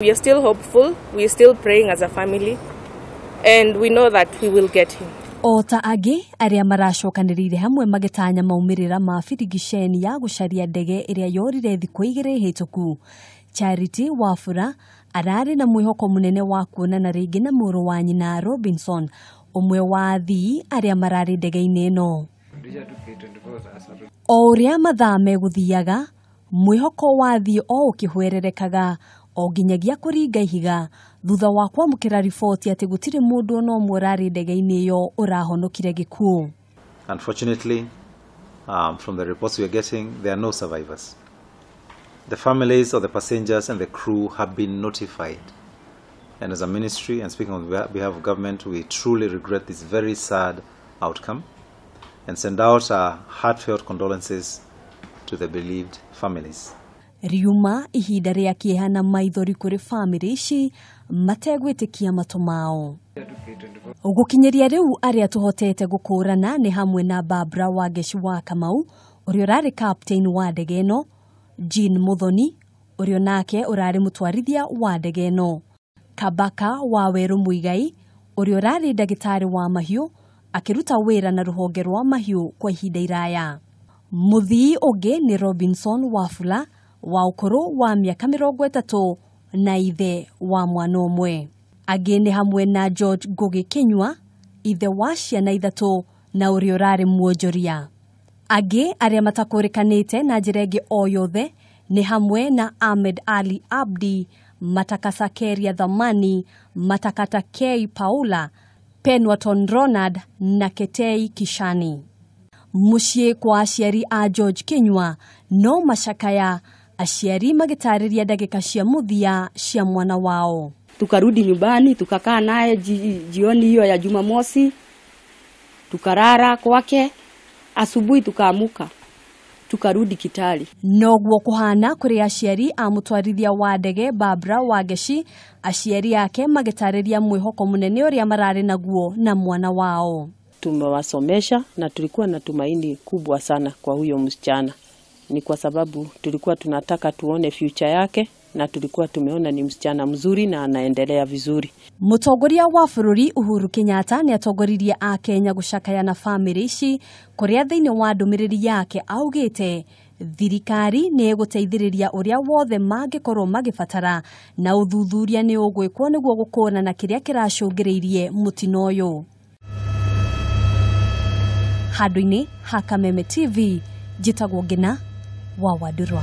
We are still hopeful, we are still praying as a family, and we know that we will get him. O ta angĩ arĩa maracokanĩrĩire hamwe magĩtanya maumĩrĩra ma birigiceni ya gũcaria ndege ĩrĩa yorire thikũ 2 hĩtũku. Charity Wafula ararĩ na mwĩhoko mũnene wa kuonana rĩngĩ na mũrũ wa nyina Robinson, ũmwe wa athii arĩa mararĩ ndege-inĩ ĩno. O ũrĩa mathaa megũthiaga, mwĩhoko wa athii o ũkĩhwererekaga o nginyagia kũringa ihiga thutha wa kwamũkĩra riboti atĩ gũtirĩ mũndũ ona ũmwe ũrarĩ ndege-inĩ ĩyo ũrahonokire gĩkuũ. Unfortunately, from the reports we are getting, there are no survivors. The families of the passengers and the crew have been notified. And as a ministry, and speaking on behalf of government, we truly regret this very sad outcome and send out our heartfelt condolences to the bereaved families. Riuma ihinda rĩa kĩeha na maithori kũrĩ bamĩrĩ ici mategwĩtĩkia matũ mao. Gũkinyĩria rĩu arĩa tũhotete gũkũrana nĩ hamwe na Barbara Wangeci wa Kamau ũrĩa ũrarĩ captain wa ndege ĩno, Jean Muthoni ũrĩa nake ũrarĩ mũtwarithia wa ndege ĩno, Kabaka wa Werũ Muigai ũrĩa ũrarĩ ndagĩtarĩ wa mahiũ akĩruta wĩra na rũhonge rwa mahiũ kwa ihinda iraya. Mũthii ũngĩ nĩ Robinson Wafula wa ũkũrũ wa mĩaka 30 na ithe wa mwana ũmwe. Angĩ nĩ hamwe na George Ngugi Kinyua, ithe wa ciana 3 na ũrĩa ũrarĩ mwonjoria. Angĩ arĩa matakũrĩkanĩte na njĩra ĩngĩ o yothe nĩ hamwe na Ahmed Ali Abdi, Matakasakeria Dhamani, Matakata K Paula, Penwaton Ronald na Ketei Kishani. Mũciĩ kwa aciari a George Kinyua no macakaya, aciari magĩtarĩria ndagĩka cia mũthia cia mwana wao. Tukarudi nyumbani tukakaa naye jioni hiyo ya Jumamosi, tukarara kwake, asubuhi tukaamuka tukarudi Kitale. Noguo kuhana kuri aciari a mũtwarithia wa ndege Barbara Wangeci, aciari ake magĩtarĩria mwĩhoko mũnene ũrĩa mararĩ naguo na mwana wao. Tumewasomesha na tulikuwa na tumaini kubwa sana kwa huyo msichana. Ni kwa sababu tulikuwa tunataka tuone future yake na tulikuwa tumeona ni msichana mzuri na anaendelea vizuri. Mũtongoria wa bũrũri Uhuru Kenyatta nĩ atongoririe Akenya gũcakaya na bamĩrĩ ici kũrĩa thĩinĩ wa ndũmĩrĩri yake augĩte thirikari nĩ ĩgũteithĩrĩria ũrĩa wothe mangĩkorwo magĩbatara na ũthuthuria nĩ ũgwĩkwo nĩguo gũkũrana kĩrĩa kĩracũngĩrĩirie mũtino ũyũ. Handũ-inĩ ha Kameme TV, njĩtagwo Ngina wa Wandurwa.